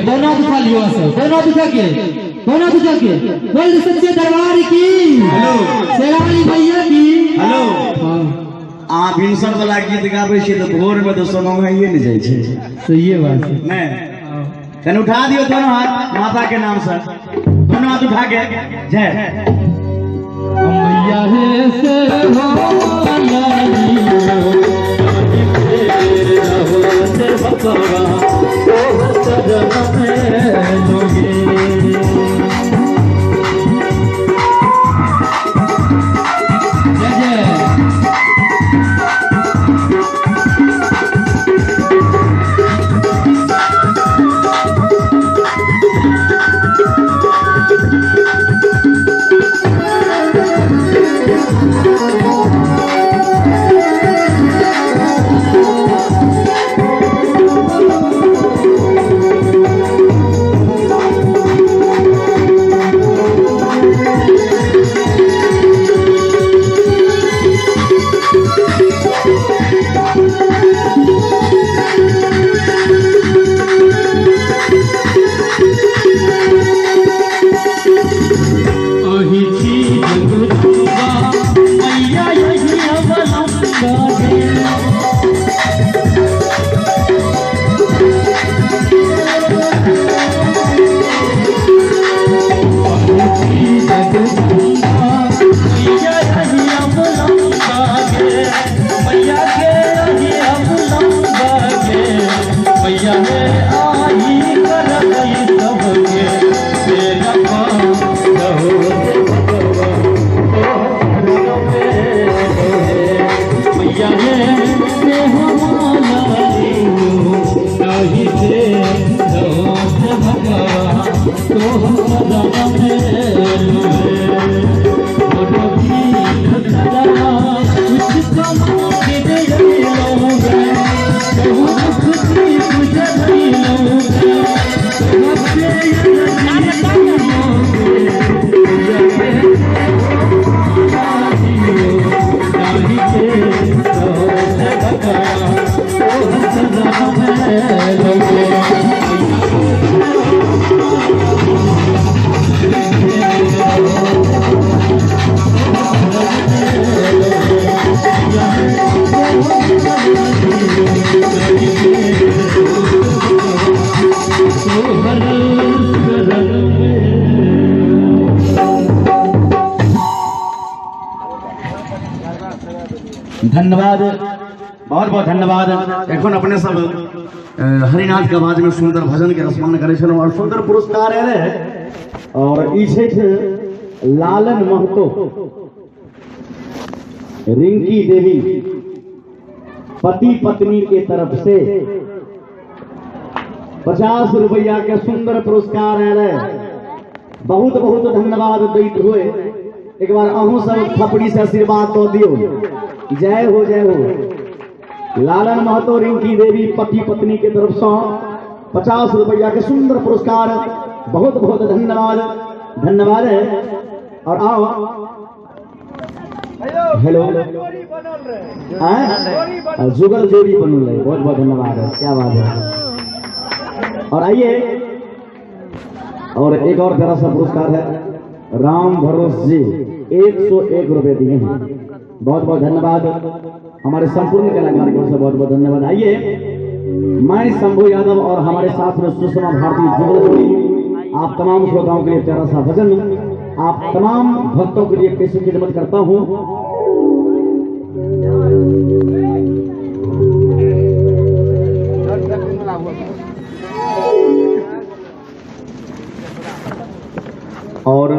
दोनों दिखा लियो दोनों दिखा के दोनों दिखा के बोल सच्चे दरबार की। हेलो शेरावाली भैया की। हेलो आ भिनसर वाला गीत गाबै छी त भोर में तो सुनाइए नहीं जाइ छै। सही बात है। नहीं तन उठा दियो दोनों हाथ माता के नाम से, दोनों हाथ उठा के जय मैया हे से हो धन्यवाद, बहुत बहुत धन्यवाद। एखन अपने सब हरिनाथ के आवाज में सुंदर भजन के रसमान करे छलहुँ और सुंदर पुरस्कार आयल। और ई छै लालन महतो रिंकी देवी पति पत्नी के तरफ से 50 रुपया के सुंदर पुरस्कार आयल। बहुत बहुत धन्यवाद दैत हुए एक बार अहूँ सब थपड़ी से आशीर्वाद दऽ दियौ। जय हो जय हो। लालन महतो रिंकी देवी पति पत्नी के तरफ से 50 रुपया के सुंदर पुरस्कार, बहुत बहुत धन्यवाद, धन्यवाद है। और आओ हेलो जुगल जोड़ी बनल रहे, बहुत बहुत धन्यवाद है, क्या बात है। और आइए और एक और प्यारा सा पुरस्कार है। राम भरोस जी 101 रुपए दिए हैं। बहुत बहुत धन्यवाद हमारे संपूर्ण कलाकार को बहुत बहुत धन्यवाद। आइए मैं शंभू यादव और हमारे साथ में सुषमा भारती जुगल जोड़ी आप तमाम श्रोताओं के लिए प्यारा सा भजन आप तमाम भक्तों के लिए पेश खिदमत करता हूँ। और